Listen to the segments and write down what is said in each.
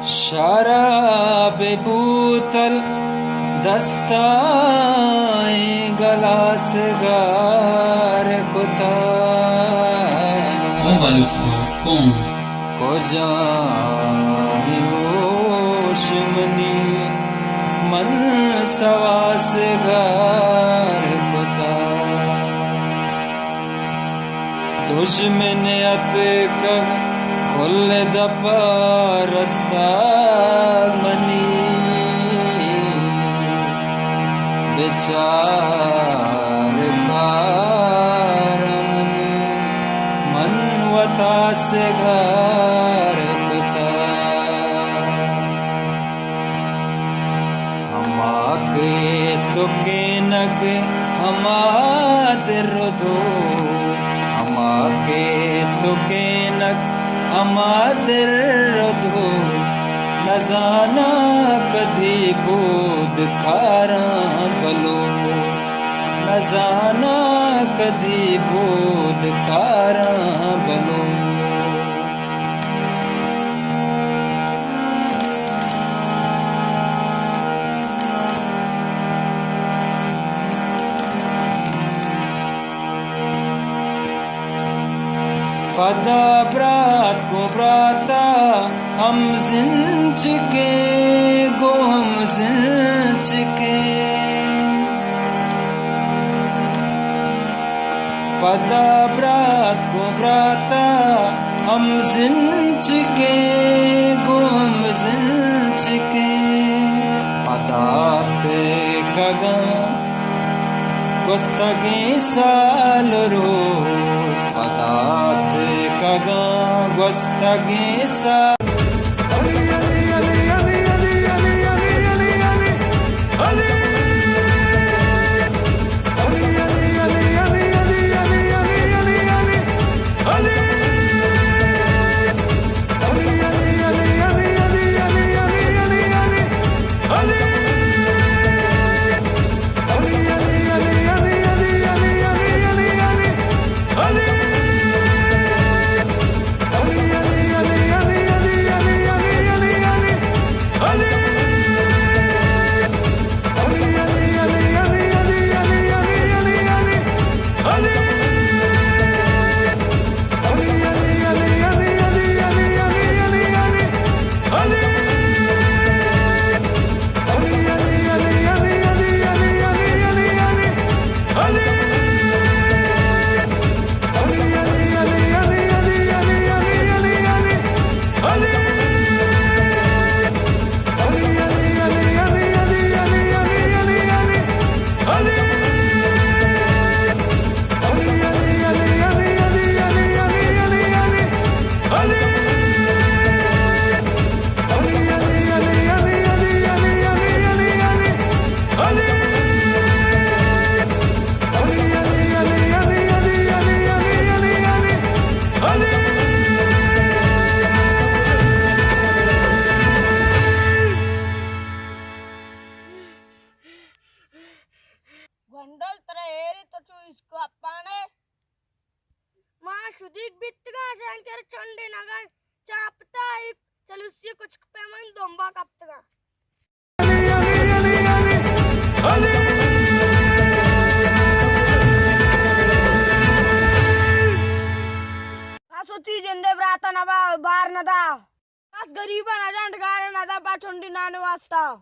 شراب بوتل دستائیں گلاس گار کتا۔ او بلوچ ڈاٹ کام۔ کجا ہوش منی من سواس گار کتا۔ دژمن اتکگ کل دپ ءَ رستگ منی، بچار کار من، من وتاس گار کتگ۔ ہما کیست و کینگ، ہما در و دور، ہما کیست و کینگ، ہما در و دور، نزاناں کدی بود کاراں بلوچ، نزاناں کدی بود کاراں بلوچ۔ پدا برات گوں براتا ہم زنچکیں، گوں ہم زنچکیں۔ پدا برات گوں براتا ہم زنچکیں، گوں ہم زنچکیں۔ پدا اتکگاں گوستگیں سال و روچ، پدا اتکگاں گوستگیں سال۔ گونڈل، ترا ایری تو چو ہچ گپانے؟ ما شدیگ بیتگاں، شنکر چنڈے نگن چاپتا ایک چلوسی کچک پیمن دومبا کپتگاں۔ بس وتی جندے براتا نبا بار ندا۔ بس غریباں نجنڈ گارے ندا پا چنڈی نانے واسطہ۔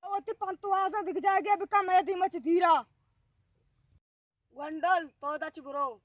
وتی پنت وازاں دگہ جاگے بکن، مئے دیما چہ دیرا۔ گونڈل، تو دچ برو۔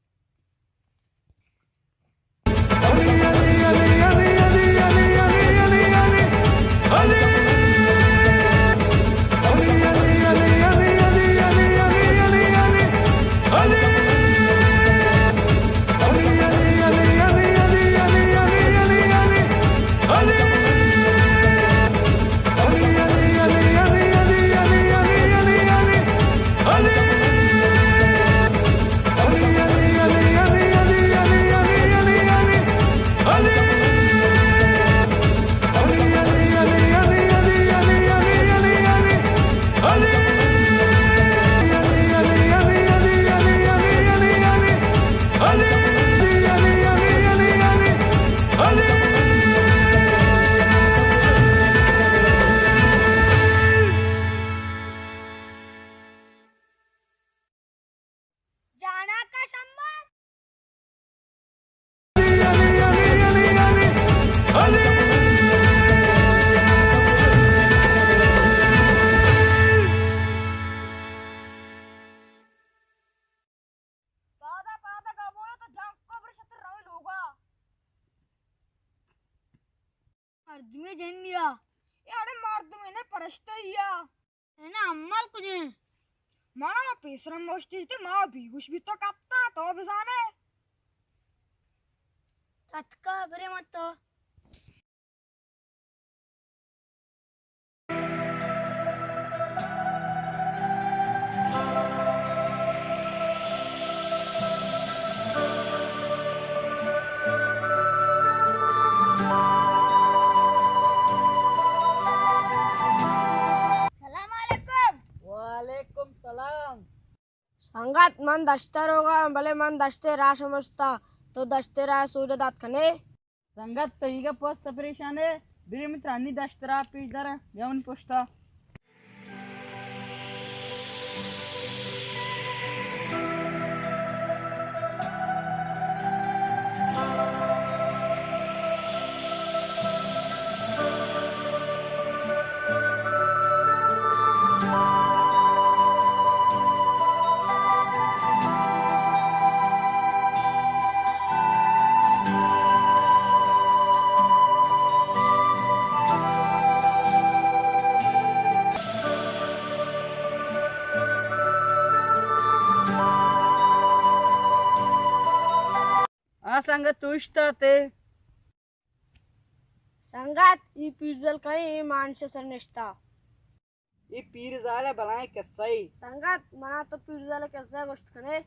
مردمے جنیا۔ اے اڑے مردمے نہ، پرشتہ یا۔ اے نہ، امل کجے؟ منا پیسرم مشتی تے ما بیگوش بیتو کپتا، تو بزانے۔ تتکا برے مت تو۔ سلام علیکم۔ وعلیکم سلام۔ سنگت، من دشت ءَ روگ ءَ آں، بلے من دشت ءِ راہ شمشتا، تو دشت ءِ راہ ءِ سوج ءَ دات کن ئے؟ سنگت، تو ایگا پوست پریشان ئے، برے من ترا انی دشت ءِ راہ پیش داراں، بیا منی پشتا۔ آ سنگت، تو اشتاتے؟ سنگت، ای پیرزال کئے؟ ای مانش سر نشتا۔ ای پیرزال ءِ بلائیں قصہ ای۔ سنگت، منا تو پیرزال ءِ قصہ گوشت کنے؟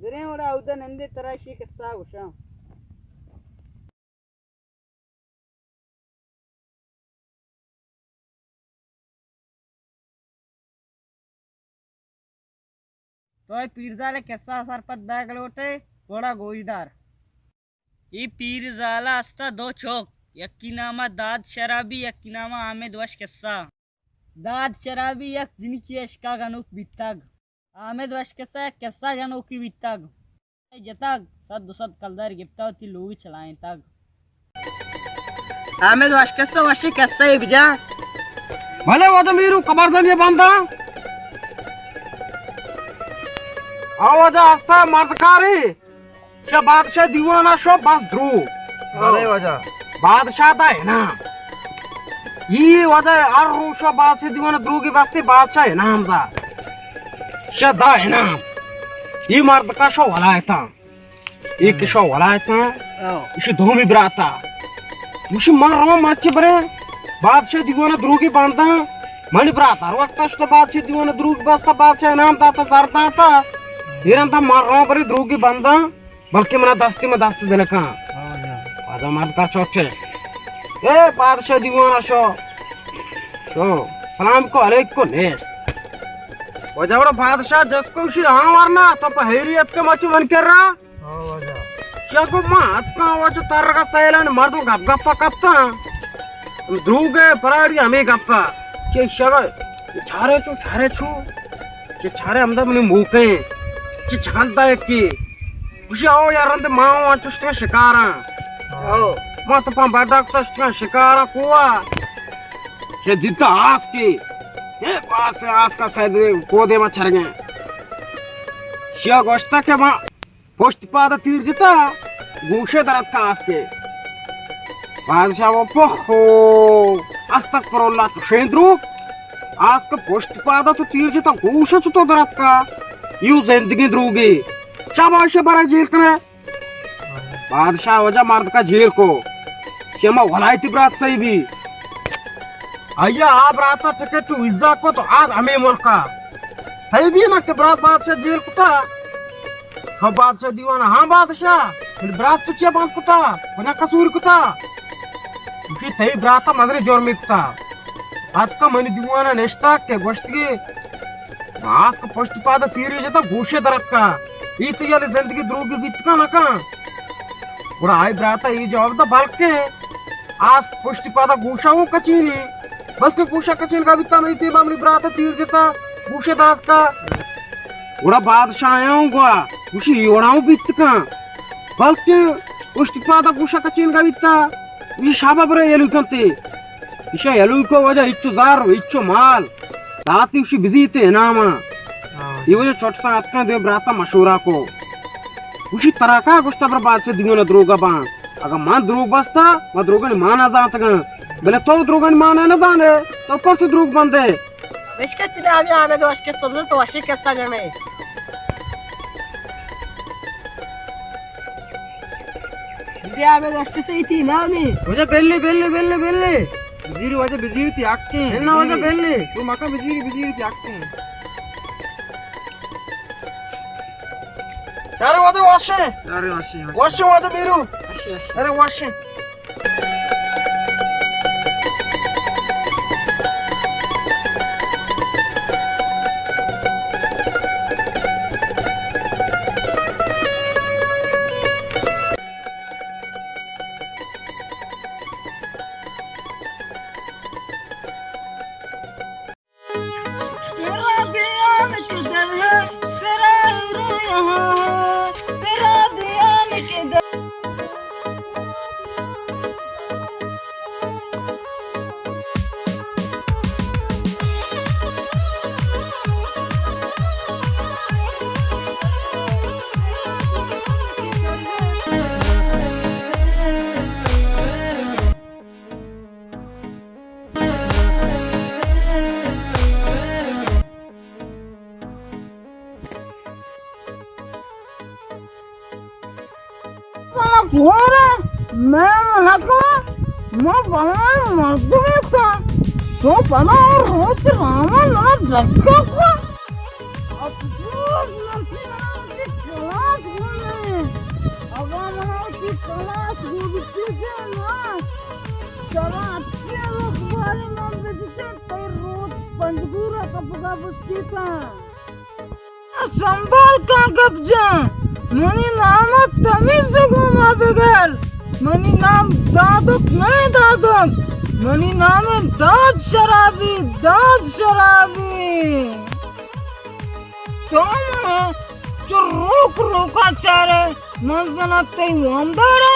بریں وڑا اودا نندے، ترا اشی قصہ گوشاں۔ تو اے پیرزال ءِ قصہ ءَ سرپد بیگ لوٹ ئے، گڑا گوش دار۔ اے پیرزال ءَ استا دو چک، یکی نام ءَ داد شرابی، یکی نام ءَ حامد وش قصہ۔ داد شرابی یک جنکی عشق ءَ گنوک بیتگ۔ حامد وش قصہ یک قصہ جنوکی بیتگ۔ جتگ، صد دو صد کلدار گپتا، وتی لوگ چلائینتگ۔ حامد وش قصہ، وشی قصہ ای بجا۔ بلے واجہ میرو، قبر زمین بنداں۔ آ واجہ ہستا مردکاری۔ شہ بادشاہ دیوان ءَ شو بس درو۔ بلے واجہ۔ بادشاہ دا انعام۔ ای واجہ ہر روچ شو بادشاہ دیوان ءَ دروگی بستے، بادشاہ انعام دا۔ شہ دا انعام۔ ای مردکا شو ولایتاں۔ ای کہ شو ولایتاں۔ او۔ اشی دومی براتا۔ اشی من رو مرچی برے۔ بادشاہ دیوان ءَ دروگی بنداں۔ منی برات ہر وقت اشتہ بادشاہ دیوان ءَ دروگی بستا، بادشاہ انعام داتا، زر داتا۔ ایران تا من رو برے دروگی بنداں۔ بلکہ منا دستی ما دست دنکاں۔ ہاں، ہاں۔ واجہ مردکا چوٹے۔ اے بادشاہ دیوان ءَ شو۔ شو۔ سلام کو علیک کو نیش۔ واجہ وڑا بادشاہ جس کو اشی ہاں ورنا، تو پہ حیریت کے مچ من کر رہا۔ ہاں، واجہ۔ شگو ما اتکاں واجہ ترگا سیلان مردم گپ گپ کپتاں۔ دروگ ءِ پراڑی ہمے گپ ءَ۔ چے شگا چارے چو، چارے چو۔ چے چارے ہمدا منی موکیں۔ چے چگل دا یکی۔ گوشی، آؤ یار، رند ما آؤ انچو شتگاں شکاراں۔ آؤ۔ ما تو پاں بڈا کتا شتگاں شکاراں کوہ ءَ۔ چے دیتا آسکے۔ اے پاس آسکا سید کو دے ما چرگیں۔ شیا گوشتا کہ ما پشت پادا تیر جتا، گوشے دراتکا آسکے۔ بادشاہ و پہ ہو، استغفر اللہ، تو شین دروگ۔ آسک پشت پادا تو تیر جتا، گوشے چتو دراتکا؟ یو زندگی دروگی۔ شاباش، برا جیل کنے۔ بادشاہ واجہ مردکا جیل کو۔ شما ولایتی برات صحیح بی۔ آیا آ براتا ٹکٹ ویزا کو تو آد ہمیں ملکا۔ صحیح بی نا کہ برات بادشاہ جیل کتا۔ ہاں بادشاہ دیوانا، ہاں بادشاہ، منی برات تو چیا بند کتا؟ کجا قصور کتا؟ گوشی تئی براتا مزنی جرمی کتا۔ اتکا منی دیوانا نشتا کہ گوشتگی، آسک پشت پادا تیری جتا گوشے درتکا۔ ای تو یلی زندگی دروگی بیتکا نکا۔ گڑا آئی براتا ای جواب دا، بلکہ آسک پشت پادا گوشا ہوں کچینی۔ بلکہ گوشا کچینگا بیتا، منی تیبا منی براتا تیر جتا گوشے درتکا۔ گڑا بادشاہ آیاں گوا، گوشی، اے وڑا ہوں بیت کن، بلکیں پشت پادا گوشا کچینگا بیتا۔ گوشی، شابا برے یلو کنتے۔ ایشا یلو کو واجہ ہچو زر، ہچو مال، داتی گوشی بزیتے انعاما۔ ہاں۔ اے واجہ چٹسا اتکاں، دوئیں براتا مشورہ کو۔ گوشی، ترا کا گوشتا برا بادشاہ دیوانا دروگا باں؟ اگا من دروگ بستا، ما دروگانی مانا زانتگاں۔ بلے تو دروگانی مانا نہ زانے، تو پرچا دروگ بندے؟ بشکت تیرے ہمیں آمد وش کے سبز تو وشی قصہ جنے۔ دے آمد وش کے سہی تئی نامی۔ واجہ بلی، بلی، بلی، بلی۔ بزیری واجہ بزیری تئی حق ایں۔ نہ واجہ بلی۔ تو مکن بزیری، بزیری تئی حق ایں۔ ارے واجہ وشیں۔ ارے وشیں، وشیں۔ وشیں واجہ بیرو۔ وشیں، وشیں۔ ارے وشیں۔ تیرا دھیان کدھر ہے، تیرا رو یہاں ہے، تیرا دھیان کدھر۔ زنک ہورے، میں نکو، ما بلائیں مردمے تا، تو پدا روچ راما نہ دکا کو۔ افسوس مرچی منا وتی کلاس گون نہ انت۔ اگاں منا وتی کلاس گون بیتیں نا، چرا اچیں روچ بارے من بجتیں، تئی روچ پنجگور ء کپگا بستیتاں۔ سنبال کن گپ جن، منی نام ء تمیز گوما بگر۔ منی نام دادک نہ انت، دادک۔ منی نام انت داد شرابی، داد شرابی۔ تو منا چو روک روکا چارے، من زنا تئی وامدارا۔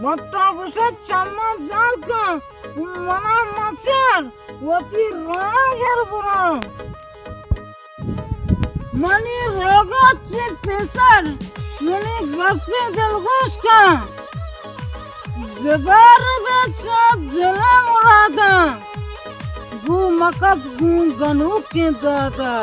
من ترا گوشت چماں زال کن، منا مچار، وتی راہ ء گر براں۔ منی ریگا چہ پیسر، منی گپیں دلگوش کن۔ زبر بہ چہ دل ء مراداں، گوں مکپ گوں گنوکیں دادا۔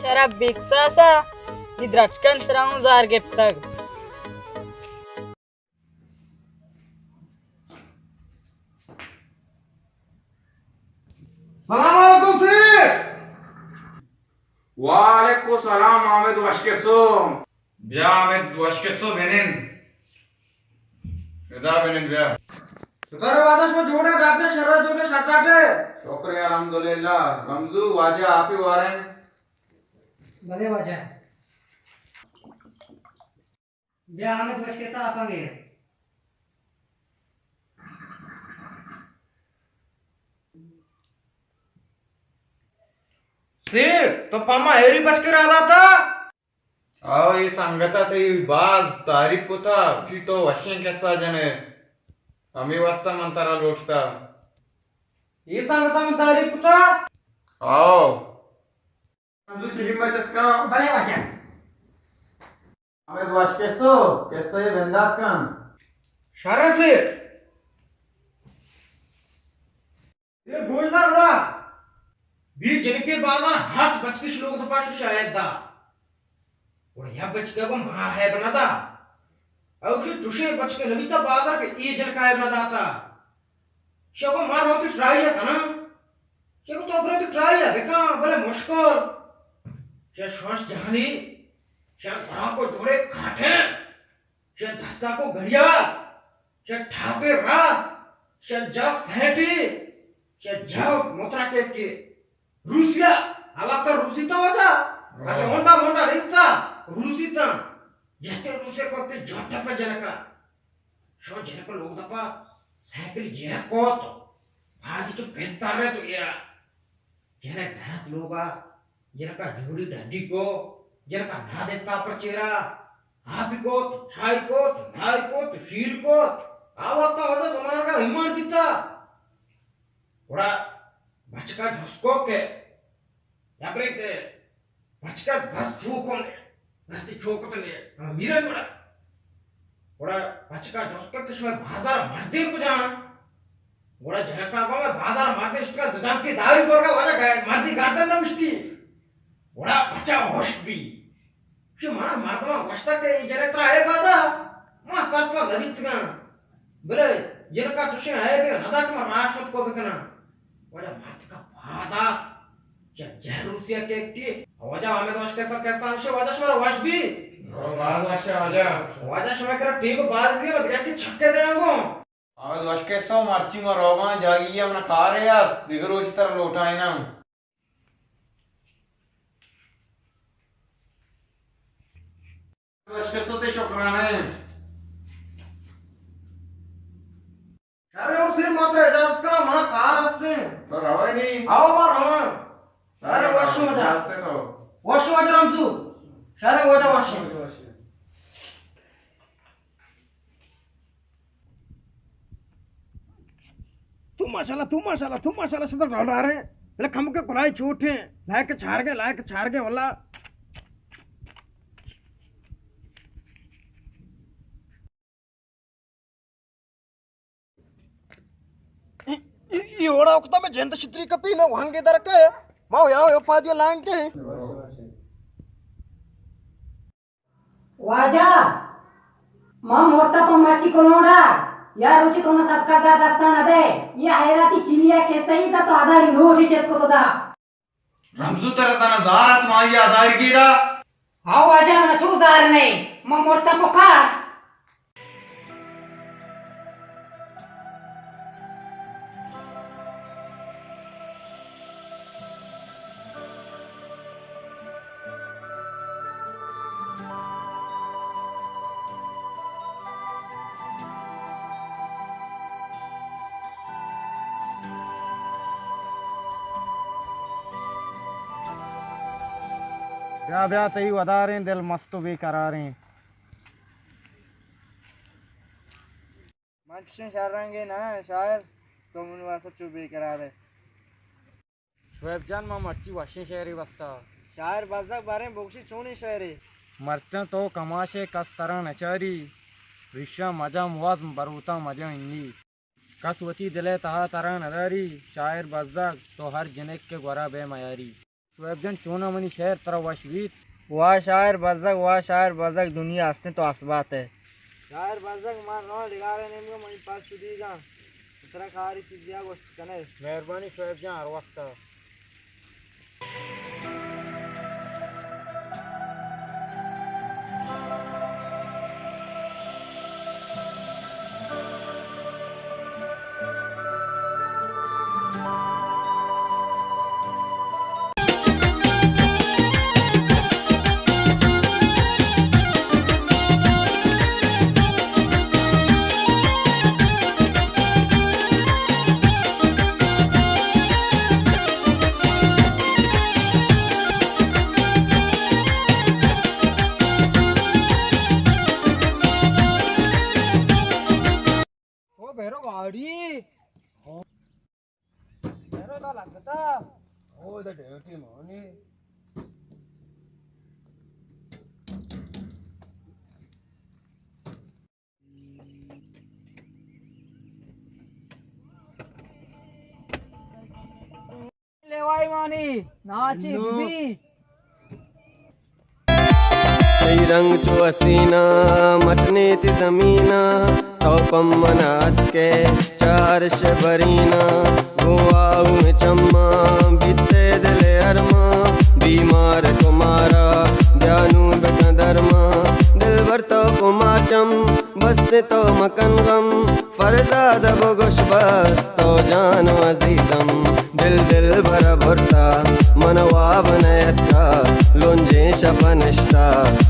شراب بیکساسا، نی درچکانی سرا اوں زار گپتگ۔ سلام علیکم سیٹھ۔ وعلیکم سلام، آمد وش کسو۔ بیا آمد وش کسو بنند۔ ادا بنند بیا۔ ستارے وعدہ شما جوڑے ڈاٹے، شرا جوڑے، شر ڈاٹے۔ شکر الحمدللہ۔ رمزو، واجہ آپی وارن۔ بلے واجہ۔ بیا آمد وش کسا آپاں گیر۔ سیٹھ، تو پما ایری بچکے را داتا؟ آؤ، اے سنگتا تئی باز تعریف کتا، چی تو وشیں کسا جنے، ہمے واسطہ من ترا لوٹتا۔ اے سنگتا من تعریف کتا؟ آؤ۔ منظور چلی ما چسکاں۔ بلے واجہ۔ ہمے دوش کسو، کسہ ء بندات کن۔ شر سیٹھ۔ اے گوشدار گڑا۔ بی جنکے بازار ہرچ بچکش لوگ دپا شو شاید دا۔ گڑا یا بچکے کو ماں ہے بنا دا۔ او شو چوشے بچکے نبیتا بازار کے اے جنکا ہے بنا داتا۔ شگو ما روت ٹرائی ء کناں۔ شگو تو برو تو ٹرائی ء بکن، بلے مشکل۔ شہ شوش جہانی، شہ گراں کو جوڑے کاٹیں، شہ دستا کو گھڑیال، شہ ٹھاپے راز، شہ جا سینٹی، شہ جا مترا کے کے۔ روسیا، آ وقت روسی تا واجہ۔ ہاں۔ اچھا، ہونڈا مونڈا ریستا، روسی تا۔ جہتے روسے کو کے جھٹا پہ جنکا۔ شو جنک لوگ دپا سائیکل جیرک کوت، پاد چو پنتر رہے تو ایرا۔ جنک درک لوگا، جنکا جوڑی ڈنڈی کو، جنکا نادت کا پر چیرا، آپی کوت، چائی کوت، نائی کوت، شیر کوت۔ آ وقت ءَ واجہ زمانگ ءَ ایمان بیتا۔ گڑا بچکا جست کو کہ یا برے کہ بچکا بس چوکو نے، دستی چوکو تو نے، ہم میرا گڑا۔ گڑا بچکا جست کو کہ شما بازار مردین کجا؟ گڑا جنکا گو میں بازار مردین اشتگا دو دانکی داری برگا واجہ مردی گردن نہ اشتی۔ گڑا بچا ہوش بی۔ چہ من مردماں گوشتگ کہ اے جنک ترا اے بادا ما سرپد نہ بیتگاں، بلے جنکا چشیں عیبے نہ دات کہ من راہ شت کو بکناں۔ واجہ مردکا پادا چہ جہروسی ءَ کیکٹی۔ واجہ حامد وش کسہ کسہ ہمشی واجہ شمارا وش بی۔ باز وش واجہ۔ واجہ شما کرا ٹیم باز دی، من دگہ کہ چھکے دیاں گوں۔ حامد وش کسہ مرچی ما روگاں جاگی ءَ من کارے است، دگہ روچ ترا لوٹائیناں۔ لشکر سوتے شکرانے۔ شر اور سر ماتر اجازت کرا، منا کار ہستے۔ تو روئے نہیں؟ آؤ ما رواں۔ شر وشو جا۔ ہستے تو۔ وشو جا رمزو۔ شر وجہ وشو۔ تو ماشاءاللہ، تو ماشاءاللہ، تو ماشاءاللہ، شدہ ڈال رہے ہیں۔ بلے کم کے کلائی چوٹ ہیں۔ لائق چار گئے، لائق چار گئے، واللہ۔ ای، ای، ای وڑا اکتا میں جند شتری کپی میں وہنگے درکے۔ ما یا یا پادیو لانگ کے۔ واجہ، ما مرتا پہ ماچی کلونڈا، یا روچی تو نہ صدقہ دار دستان دے، یہ حیراتی چیلیا کیسے ہی تا تو ہزار نوٹ ہی چیز کو تو دا۔ رمزو ترا تنا زار ات مائی ہزار گیرا۔ ہاں واجہ، من چو زار نہیں، ما مرتا پہ کار۔ بیا بیا، تئی وداریں دل مست و بے قراریں۔ من چشیں شررنگے نہ آں شاعر، تو منی واسطہ چو بے قرار ئے۔ شعیب جان، ما مرچی وشیں شعرے بستہ۔ شاعر بزگ باریں بگشی چونیں شعرے؟ مرچاں تو کماشے کس ترا نچاری، ریشاں مجاں موازم بروتاں مجاں انی۔ کس وتی دل ءِ تہا ترا نداری، شاعر بزگ تو ہر جنک کے گورا بے میاری۔ شعیب جان، چوناں منی شعر ترا وش بیت؟ واہ شاعر بزگ، واہ شاعر بزگ، دنیا ہستیں تو ہست بات ئے۔ شاعر بزگ، من رواں ڈگار ءِ نیمگ ءَ، منی پس شدیگاں، ترا کاری چیزے ءَ گوشت کن ئے۔ مہربانی شعیب جان، ہر وقت ءَ۔ او بھیرو گاڑی۔ بھیرو دا لگتا۔ او دا ڈیوٹی مونی۔ لیوائی مانی ناچی نو۔ Be be. تئی رنگ چو حسینہ مٹنیتی زمینہ، تو پمن اتکے چارش برینا، گوں آہو چماں بیتے دل ارماں، بیمار کو مارا بیا نوں بکن درماں، دلبر تو کو ماچم بس تو مکن غم، فرزاد بگوش بس تو جان و عزیزم، دل دلبر برتا من واب نیتکا، لنجیں شپ نشتا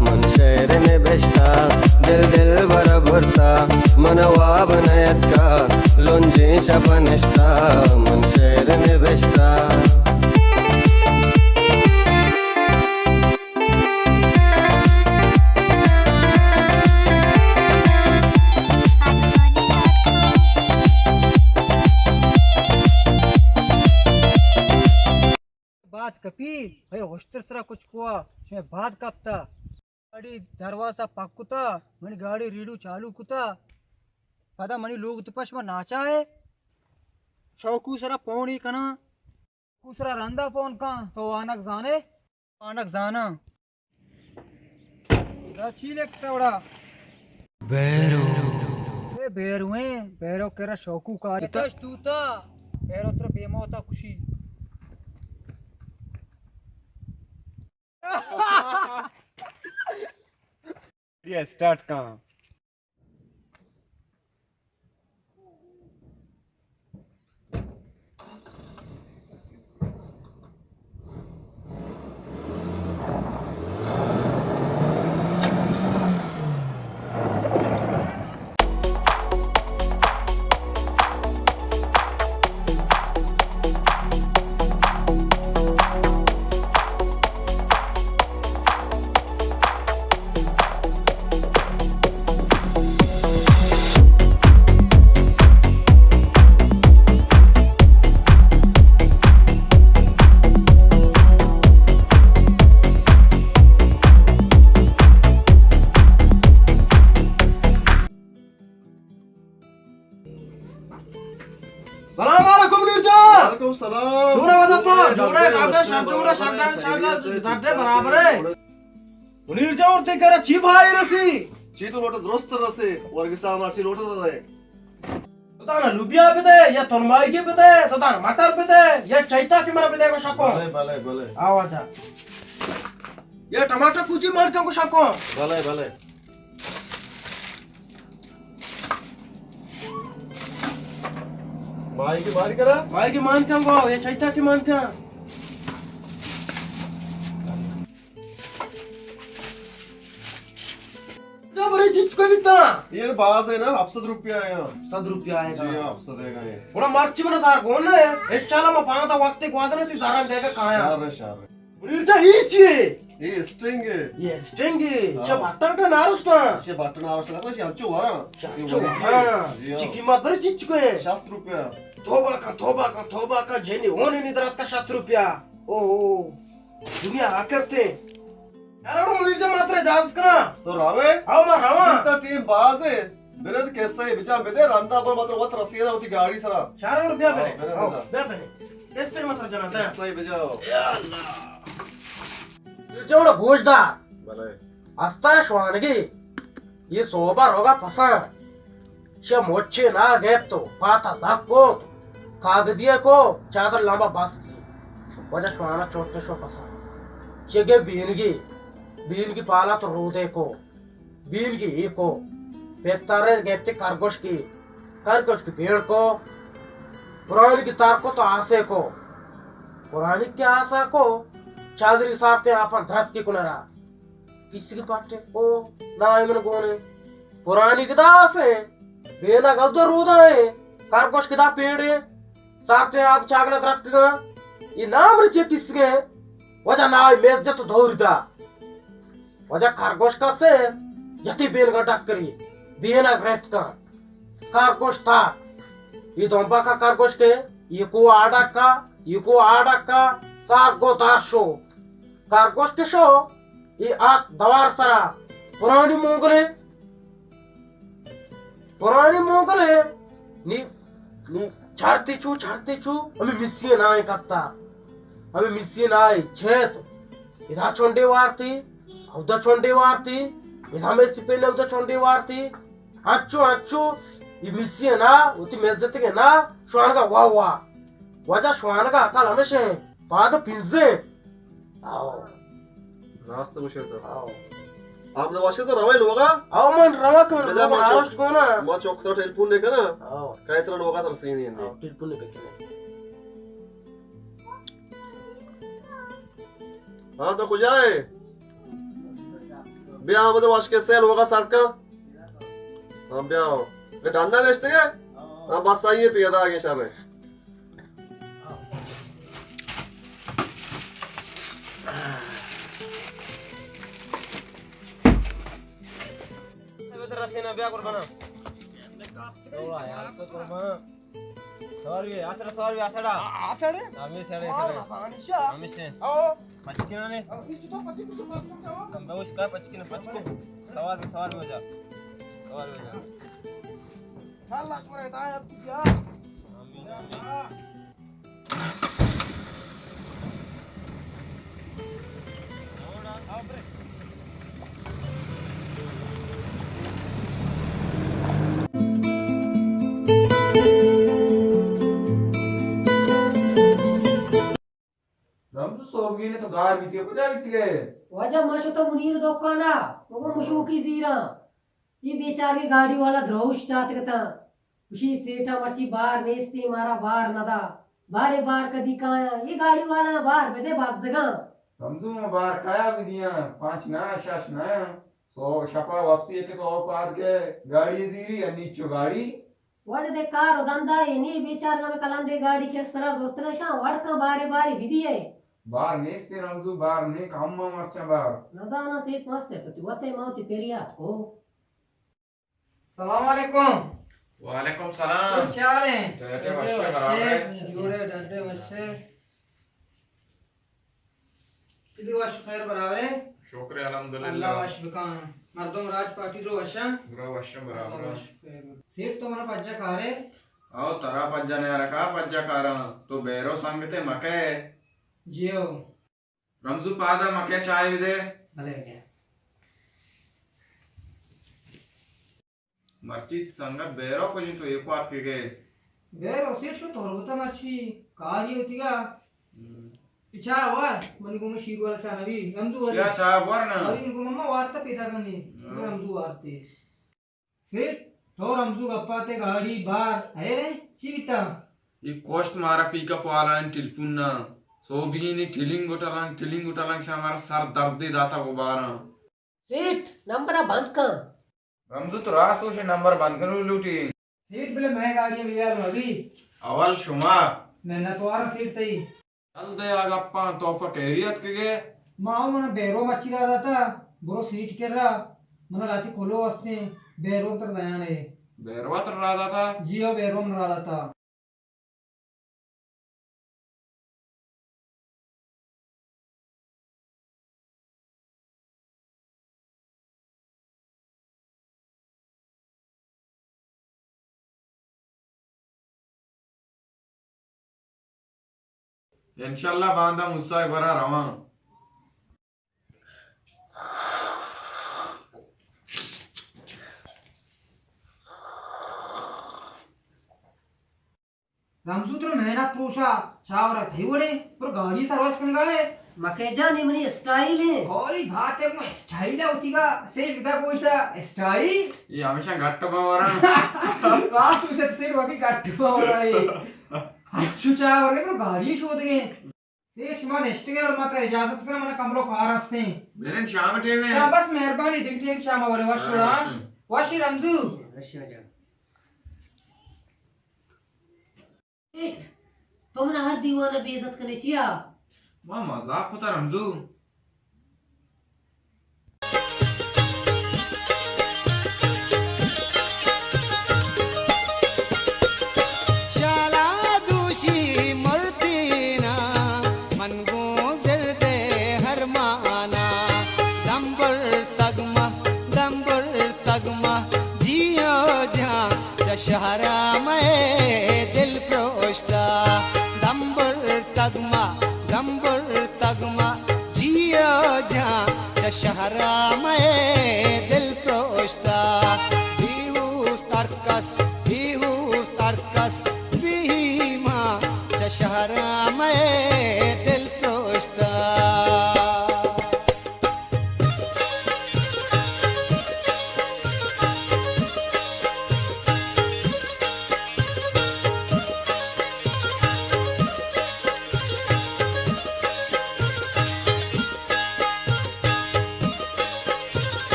من شعر نبشتا، دل دلبر برتا من واب نیتکا، لنجیں شپ نشتا من شعر نبشتا۔ پی، اے ہوشتر سرا کچھ کوا، شمے بعد کپتا۔ گاڑی دروازہ پک کتا، منی گاڑی ریڈو چالو کتا۔ پدا منی لوگ تو پش ما ناچا ہے۔ شوکو سرا پونی کنا۔ شوکو سرا رندا فون کن، تو آنک زانے؟ آنک زانا۔ دا چی لکھتا وڑا؟ بیرو۔ اے بیرو ہیں، بیرو کرا شوکو کاری تا۔ اتش دوتا، بیرو تر بے موتا کشی۔ یہ سٹارٹ کن۔ سلام علیکم منیر جان۔ وعلیکم سلام۔ جوڑ ئے ودا تو؟ جوڑ ئے، ڈاکٹر، شر جوڑ ئے، شر ڈاکٹر، شر ڈاکٹر، برابر ئے۔ منیر جان، اور تئی کرا چی بھائی رسی؟ چی تو لوٹ ئے درست رسی، ورگی سامان چی لوٹ ئے رسی۔ تو تانا لوبیا بدے، یا ترمائگی بدے، تو تانا مٹر بدے، یا چیتا کہ مرا بدے کو شکو۔ بلے، بلے، بلے۔ آ واجہ۔ یا ٹماٹر کوچی مار کو شکو۔ بلے، بلے۔ مائی کی مار کرا؟ مائی کی مان کن گو، یہ چیتا کی مان کن۔ تو بری چیچ کو بیتا؟ یہ باز ہے نا، ہفت سد روپیہ آئے گا۔ ہفت سد روپیہ آئے گا۔ جی ہاں، ہفت سد آئے گا یہ۔ بڑا مرچی منا زار گون ہے۔ انشاءاللہ میں پانا تا وقت گوادنا تی زاران دے گا کایا۔ شار ہے، شار ہے۔ منیر جان، یہ چی ہے؟ یہ اسٹنگ ہے۔ یہ اسٹنگ ہے؟ ہاں۔ چا بٹن ٹا نارستا؟ چا بٹن نارستا، چا انچو ورا۔ چا انچو ورا۔ جی ہاں۔ چی قیمت بری چیچ کو ہے؟ شست روپیہ۔ توبہ کا، توبہ کا، توبہ کا، جنی ہونے نہیں درات کا شست روپیہ۔ او، او۔ دنیا را کرتے۔ یار، اڑو منیر جان ماترے جاز کنا۔ تو راوے؟ او، ما راواں۔ تا ٹیم باز ہے۔ برد قصہ بجان بدے، رندا بر ماتر وت رسینا ہوتی گاڑی سرا۔ شار اڑ بیا بنے۔ ہاں، بیا بنے۔ بیا بنے۔ قصہ ماتر جنا تا۔ قصہ بجاؤ۔ یا اللہ۔ جوڑ گوش دا۔ بلے۔ استا شوانگی۔ یہ صوبہ روگا پسان۔ شہ مچے نا گپت و پاتا دک کت، کاگدیے کو چادر لمبا بستی۔ واجہ شوانا چوٹے شو پسا۔ شہ گے بینگی، بینگی پالا تو رودے کو، بینگی ای کو، پیتارے گپتی کرگوش کی، کرگوش کی پیڑ کو، پرانی کی تار کو تو آسے کو، پرانی کی آسا کو، چادری سارتے آپا درد کی کنرا۔ کسی کی پاٹے کو، نہ آئے من گونے۔ پرانی کدا آسے، بینا گدو رودا ہے، کرگوش کدا پیڑے، سارتے آپ چاگلا درتکگا۔ یہ نام رچے کس گے؟ وجہ نہ آئی میز جت دور دا۔ وجہ کرگوش کا سے، یتی بین گا ڈکری، بینا گرت کا۔ کرگوش تا، یہ دومبا کا کرگوش کے، یہ کو آڈا کا، یہ کو آڈا کا، کرگو دار شو۔ کرگوش کے شو، اے آت دوار سرا پرانی مونگلے، پرانی مونگلے، نی، نی چارتی چو، چارتی چو، ہمیں مسی نائیں کپتا، ہمیں مسی نائیں چھت، ادا چونڈے وارتی، اودا چونڈے وارتی، ادا میں سپینے اودا چونڈے وارتی، اچو، اچو، یہ مسی نا، وہ تی مزت کے نا، شوانگا واہ واہ، واجہ شوانگا عقل ہمیشہ پاد پنزے۔ آؤ۔ راست گوشے تو۔ آؤ۔ ہم تو واشے تو روے لوگا؟ آؤ من روا کہ بدا لوگا ما چوک-، آرست کو نا۔ ما چوک تو ٹیلیفون نے کنا۔ آؤ۔ کئی ترا لوگا تر سینی اندی۔ آؤ، ٹیلیفون نے کنا۔ ہاں تو کجا ہے؟ بیا ہم تو واش کے سیل ہوگا سر کا۔ ہاں بیا۔ کہ ڈنڈا نشتے گے؟ ہاں بس آئیے پیدا آگے شر ہے۔ رسینا بیا قربانا۔ سوار بی، آسڑا سوار بی، آسڑا۔ آ-، آسڑے؟ ہمیشہ، ہمیشہ۔ ہمیشہ۔ او۔ پچ کناں نے؟ او، یہ تو پچ کن، پچ کن، پچ کن۔ کم بہوش کا پچ کن، پچ کن۔ سوار بی، سوار بی جا۔ سوار بی جا۔ اللہ شمارا ہدایت دیا۔ آمین، آمین۔ رمزو، سوبگینے تو گار بیتی ئے، کجا بیتی ئے؟ واجہ، ما شتاں منیر دکانا، مگو مشوکی زیراں۔ اے بیچارگیں گاڑی والا دروش داتگ اتاں۔ گوشی، سیٹھا مرچی بار نیستی، مارا بار ندا۔ بارے بار کدی کایاں؟ اے گاڑی والا بار بدے بزگاں۔ رمزو، ما بار کایا بدیاں؟ پانچ نہ، شش نہ۔ سو شپا واپسی ایک سو پاد کے گاڑی زیری، انی چو گاڑی۔ واجہ دے کار و دندا اے نی، بیچارگاں ہمے کلنڈے گاڑی کہ سرا زرتگاں، شاں وڑ کن بارے بارے بدی ئے۔ بار نیست رمزو، بار نی، کم مرچاں بار۔ نزاناں سیٹ مست ہے تو وتے ما وتی پریات کو۔ سلام علیکم۔ وعلیکم سلام۔ چے حال ہیں؟ ڈڈے وشے برابر ہے۔ جوڑے ڈڈے وشے۔ چلی وش خیر برابر ہے؟ شکر الحمدللہ۔ اللہ وش بکن۔ مردم راج پارٹی درو وشاں؟ درو وشاں برابر۔ اللہ وش خیر۔ سیٹ تو منا پجا کارے؟ او ترا پجا نیا رکھا، پجا کاراں۔ تو بیرو سنگتے مکے۔ جیو۔ رمزو پادا مکے چائے بدے۔ بلے گیا۔ مرچی سنگت بیرو کجیں تو ایکو آتکگے؟ بیرو سیر شو تو روتا مرچی کاری ہوتی گا۔ ہم۔ چا وار، منی گوما شیر والا چا نبی، رمزو والی۔ چیا چا وار نا؟ ابھی گوما ما وارتا پیدا کنی، ہاں۔ رمزو وارتے۔ سیٹ، تو رمزو گپاتے گاڑی بار، اے رے، چی بیتا؟ یہ کوشت مارا پیک اپ والا ان ٹیلیفون نا۔ سوبین ٹیلنگ و ٹلنگ، ٹیلنگ و ٹلنگ شا مارا سر دردے داتا غباراں۔ سیٹ، نمبر بند کن۔ رمزو تو راست گوشے، نمبر بند کنو لوٹی۔ سیٹ بلے مئے گاڑی بیال مبی۔ اول شما۔ محنت وارا سیٹ تئی۔ چل دے آ گپاں، تو پہ کیری اتکگے؟ ما او منا بیرو مچی را داتا، برو سیٹ کرا، منا لاتی کلو استیں، بیرو تر دیان ہے۔ بیرو تر را داتا؟ جی او بیرو من را داتا۔ انشاءاللہ باندا موسیٰ ءِ گورا رواں۔ رمزو ترا محنت پروشا چاورا تئی وڑے پر گاڑی سروس کنگا ہے۔ مکے جان، اے منی اسٹائل ہے۔ اوری بات ہے، وہ اسٹائل ہے ہوتی گا، سیٹ بدا گوشتا اسٹائل۔ یہ ہمیشہ گٹ باورا۔ راست پوچھا تو سیٹ واقعی گٹ باورا ہے۔ اچھو چاور گئے پر گاڑی شو دے۔ سیٹ شما نشتگے اور ما ترا اجازت کرا، منا کمرو کار ہستیں۔ میرے شام ٹیم ہے۔ شاباس، مہربانی، دل ٹیم شام ورے وش ہاں، وڑا۔ وش۔ وش رمزو۔ وش جان۔ سیٹ، تو منا ہر دیوان ءَ بے عزت کنے چیا؟ ما مذاق کتا رمزو۔ شالا دوشی مردینا، من گوں زلد ہرمانا، دمبر تگمہ، دمبر تگمہ، جیو جان چہ شہرا مئے دل پروشتا۔ دمبر تگما، دمبر تگما، جیو جان چہ شہرا مئے دل پروشتا۔ بیہوس ترکس، بیہوس ترکس، بیما چہ شہرا مئے دل پروشتا۔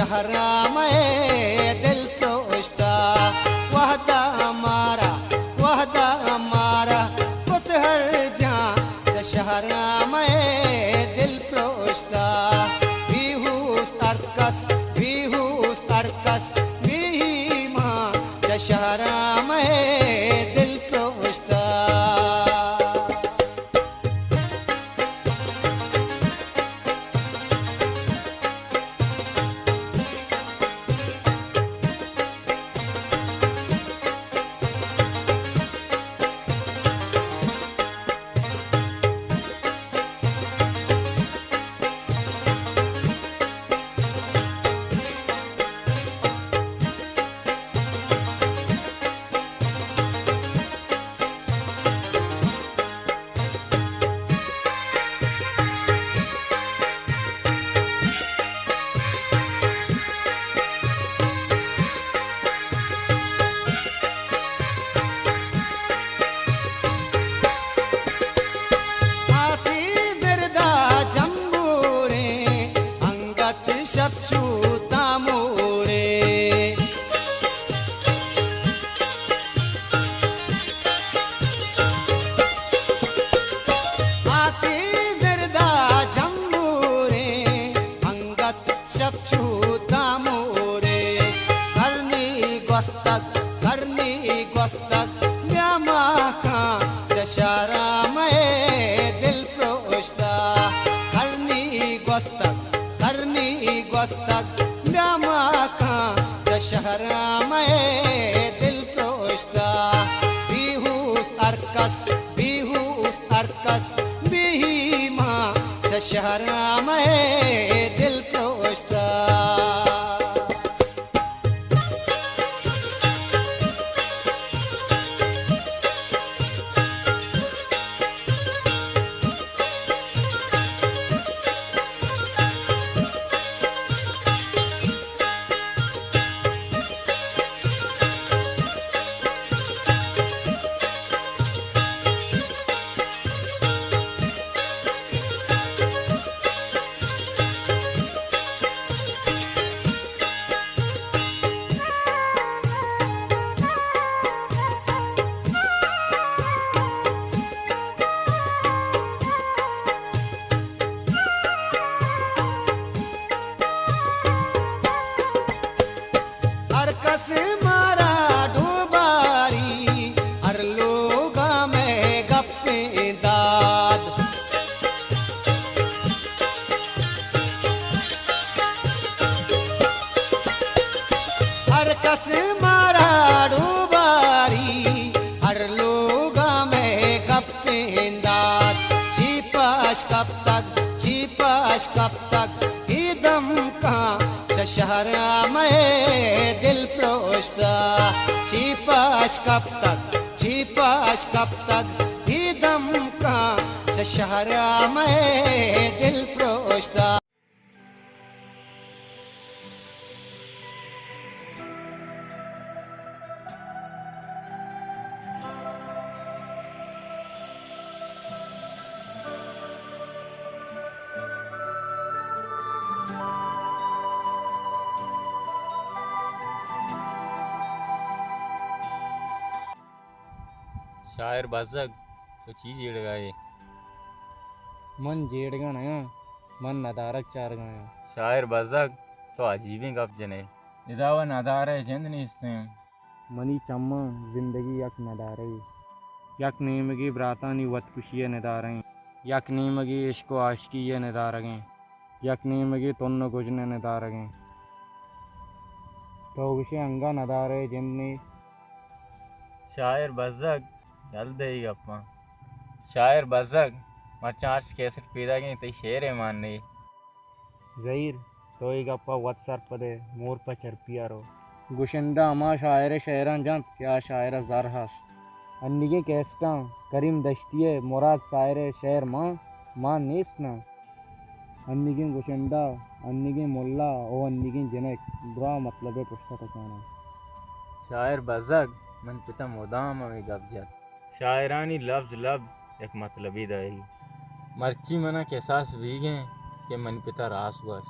شہراں مئے دل پروشتا، وہدا مارا، وہدا مارا کت ہر جاں، چہ شہراں مئے دل پروشتا۔ بیہوس ہر کس، بیہوس ہر کس، مہمان چہ شہراں مئے دل پروشتا۔ آسی زردا جمبوریں، انگت شپ چو تاموریں۔ آسی زردا جمبوریں، انگت شپ چو تاموریں۔ کرنی گوستگ، کرنی گوستگ، بیا ماکاں چہ شہراں مئے دل پروشتا۔ کرنی گوستگ، کرنی گوستگ، بیا ماکاں چہ شہراں مئے دل پروشتا۔ بیہوس ہر کس، بیہوس ہر کس، مہمان چہ شہراں مئے دل پروشتا۔ ہر کس مارا ڈوباری، ہر لوگا مئے گپیں داد۔ ہر کس مارا ڈوباری، ہر لوگا مئے گپیں داد۔ چی پش کپتگ، چی پش کپتگ، اے دمکاں چہ شہراں مئے دل پروشتا۔ چی پش کپتگ، چی پش کپتگ، اے دمکاں چہ شہراں مئے دل پروشتا۔ شاعر بزگ، تو چی جیڑگا ئے؟ من جیڑگا نیاں، من ندارگ چارگا آں۔ شاعر بزگ، تو عجیبیں گپ جنئے۔ ادا و ندارہ ءِ جند نیستیں۔ منی چماں زندگی یک ندارہے۔ یک نیمگے براتانی وتکشی ءِ ندارہ ایں۔ یک نیمگے عشق و عاشقی ءِ ندارگ ایں۔ یک نیمگے تن و گژن ءِ ندارگ ایں۔ تو گوشے انگا ندارہ ءِ جند نیست؟ شاعر بزگ، یل دئے اے گپاں۔ شاعر بزگ، مرچاں ہرچ کیسٹ پیداگیں تئی شعر ءِ مان نے۔ زہیر، تو اے گپ ءَ وت سرپد ئے، مور پہ چرپی ءَ رو۔ گشندہ ہما شاعر ءِ شعراں جنت کہ آ شاعر ءَ زر ہست۔ انیگیں کیسٹاں کریم دشتی ءِ مراد ساحر ءِ شعر مان، مان نیست ناں۔ انیگیں گشندہ، انیگیں ملا ءُ انیگیں جنک دراہ مطلب ءِ پشت ءَ ٹکاناں۔ شاعر بزگ، من پت ءَ مدام ہمے گپ جت۔ شاعرانی لبز لبز یک مطلبے دئیگ۔ مرچی من ءَ کساس بیگ ءَ اِنت کہ منی پت ءَ راست گوشت۔